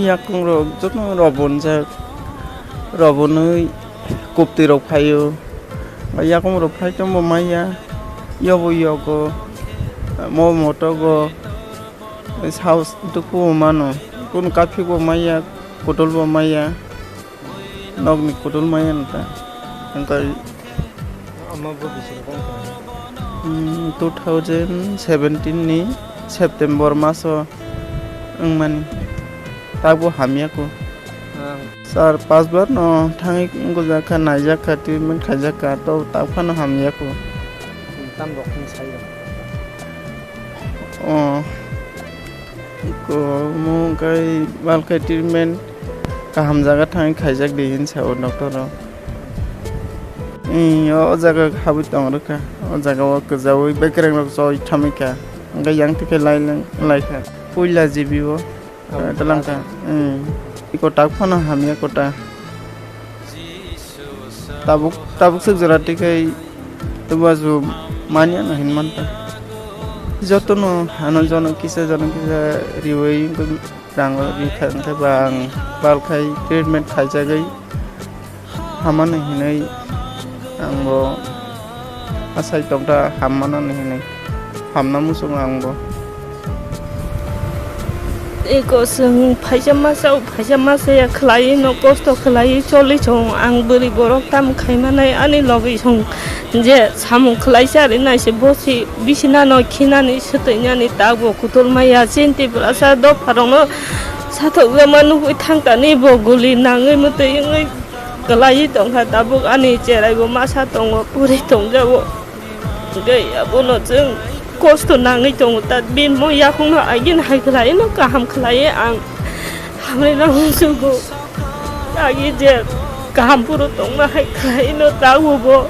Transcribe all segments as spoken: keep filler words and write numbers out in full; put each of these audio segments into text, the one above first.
Yakung rok joto rok bonjak, rok bonwi kuptwi rok phaio. Yakung rok phai tongbo maya, yobo yogo, mo motogo, saus tuku mano, kunu kaphikbo maya, kutulbo maya. Nokni kudul maya nta. Angkai Ama bo bising kong kha? Mm, two thousand seventeen ni September maso wngmani. Tabuk hamya ko. Ah. Sir, pas bar no thangwi wngjakha, naijakha, treatment khaijakha, to tabuk phano hamya ko. Tam rok ni sai rok. Oh. Iko omo wngkha balkhe treatment kaham jaga thangwi khaijak di hinwi sao doctor rok. Ee, o jaga habwi tong rwkha. O jaga o kwjaui bekereng rok choi thamwi kha. Hwnkhe yang tikhe lai lai kha. Puila G B o, eh, twlang kha. Ee. Iko tak phano hamya kota. Tabuk, tabuk swk jora twi khai tubuachu manya no hin manta. Jotono hano jono kisa jono kisa riwi rang ri kha, wngkhe ba ang bal khai treatment khaijagwi hamano hinwi ang bo asai tongkha, hammanani hinwi. Hamna muchungo ang bo. Eko chwng phaisa masa, phaisa masa ya khlai no kosto khlai choli chong ang bwrwi borok tam khai manai ani logi chong je samung khlai sa ri nai se bosi bisi nano khinani swtwi nani tak bo kutul maya chin Tiprasa dopha rok no sathok ya ma nugwi thang tani bo guli nangwi mwtwi wngwi khlai tong kha tabuk ani cherai bo masa tongo puri tong jabo. Hwnkhe abono chwng kosto nangwi tongo, ta bini mo yakungno agin hai khlai no kaham khlai ang hamri nang muchungo. Agi je kaham phuru tongma hai khlai no ta ubo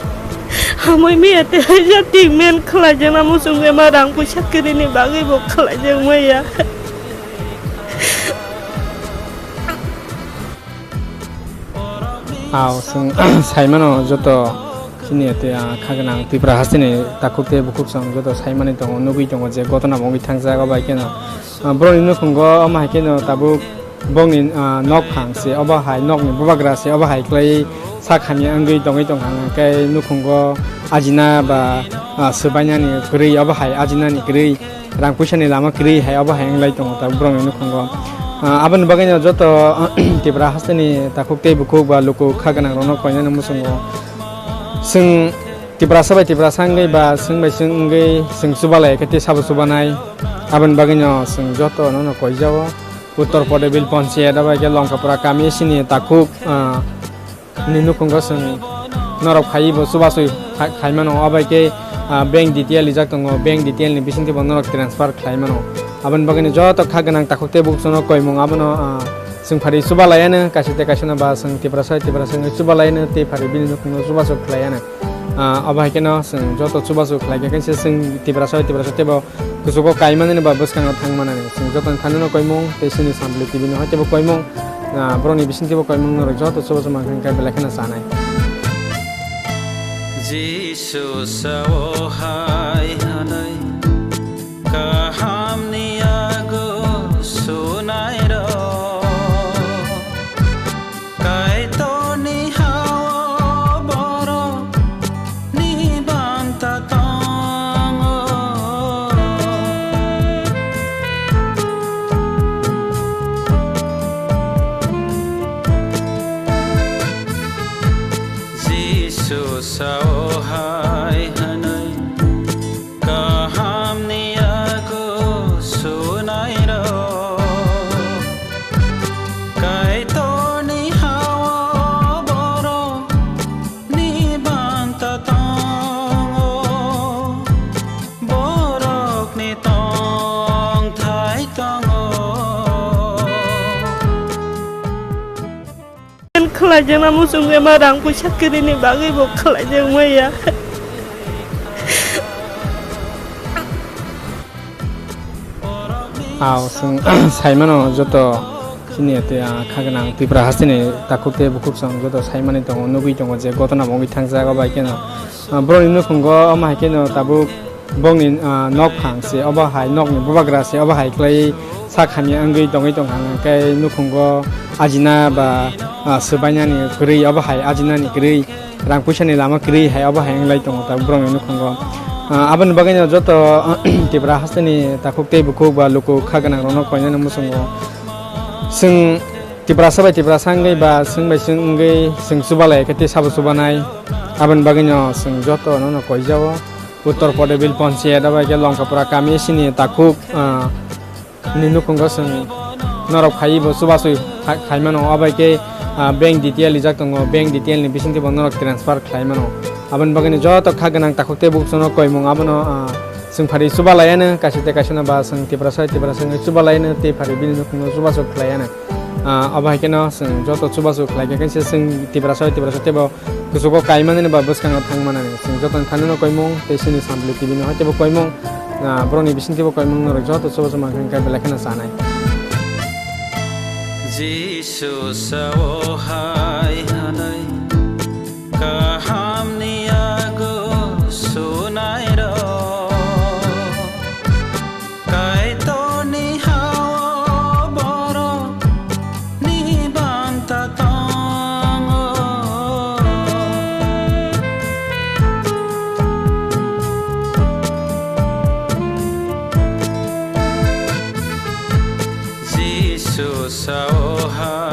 hamwi miya te haija treatment khlai jana muchungo ema rang puisa kwrwini bagwi bo khlai jak maya. Aw, chwng sai mano joto chini tei, ah, kha gwnang Tripura hasteni takhuk tei bukhuk chwng joto sai manwi tongo, nugwi tongo je gotona bo wngwi thangjak, obo hai kheno, ah, borokni nukhungo omo hai kheno tabuk bongni, ah, nok phang se, obo hai nokni bubagra se, obo hai khlai sak hamya wngwi tongwi tongkha, hwnkhe nukhungo ajina ba, ah, swbainani kwrwi, obo hai ajinani kwrwi. Rang puisani lama kwrwi hai obo hai wnglai tongo tabuk borokni nukhungo. Ah, aboni bagwino joto Tripura hasteni takhuk tei bukhuk ba luku kha gwnang rokno koinani muchungo. Chwng Tiprasa bai Tiprasa wngwi ba chwng bai chwng wngwi chwng chubalai khe tei sabo chubanai. Aboni bagwino chwng joto nono koijao. Uttor Podebil Panchayat bai khe Longkapura kami sini takhuk, ah, ni nukhungo chwng norok phaiwi bo chubachu khai-, khaimano, obo hai khe, ah, bank detail rijak tongo, bank detail ni bisingtwi bo norok transfer khlaimano. Aboni bagwino joto kha gwnang takhuk tei bukhuk chwngno koimung abono, ah, chwng phari chubalaiano, kaisa tei kaisa no ba chwng Tiprasa, Tiprasa wngwi chubalaiano tei phari bini nukhungo chubachu khlaiano. Ah, obo hai kheno chwng joto chubachu khlai khe, khe se chwng Tiprasa, Tiprasa teibo kuchugo kai manani ba bwskango thang manani. Chwng jotono thani no koimung tei chini Sampli T V no hai teibo koimung, ah, borokni bisingtwibo koimung norok joto chubachu mankha khe belai kheno chanai. Jisu sao hai hwnwi, kahamni yago sunairok. Kaitorni hao borokni banta tongo. Jisu sao hai hwnwi, kahamni yago sunairok, Kaitorni hao borokni banta tongo, borokni tongthai tongo. Khlaijak na muchung ema rang puisa kwrwini bagwi bo khlaijak maya. Aw, chwng saimano joto chini tei, ah, kha gwnang Tripura hasteni takhuk tei bukhuk chwng joto saimani tongo, nugwi tongo je gotona bo wngwi thangjak, obo hai kheno, ah, borokni nukhungo omo hai kheno tabuk bongni, ah, nok phang se, obo hai nokni bubagra se, obo hai khlai sak hamya wngwi tongwi tongkha, hwnkhe nukhungo ajina ba, ah, swbainani kwrwi, obo hai ajinani kwrwi, rang puisani lama kwrwi hai obo hai wnglai tongo tabuk borokni nukhungo. Ah, aboni bagwino joto Tipra hasteni takhuk tei bukhuk ba luku kha gwnangrokno koinani muchungo. Chwng Tiprasa bai Tiprasa wngwi ba chwng bai chwng wngwi chwng chubalai khe tei sabo chubanai. Aboni bagwino chwng joto nono koijao. Uttor Podebil Panchayat abo hai khe Longkapura kami sini takhuk, ah, ni nukhungo chwng norok phaiwi bo chubachu khai-, khaimano, abo hai khe, ah, bank detail rijak tongo, bank detail ni bisingtwi bo norok transfer khlaimano. Aboni bagwino joto kha gwnang takhuk tei bukhukno koimung abono, ah, chwng phari chubalaiano, kaisa tei kaisa no ba chwng Tiprasa, Tiprasa wngwi chubalaiano tei phari bini nukhungno chubachu khlaiano. Ah, abo hai kheno chwng joto chubachu khlai khe kaisa chwng Tiprasa, Tiprasa tei bo kuchugo kaimanani ba bwskango thangmanani. Chwng joto ni thani no koimung tei chini Sampli T V no hai tei bo koimung. Ah, borokni bisingtwi bo koimung norok joto chubachu mankha khe belai kheno chanai. Jisu sao hai hanai, kahamni yago sunai rok, Kaitorni hao borok ni banta tongo. Jisu sao ha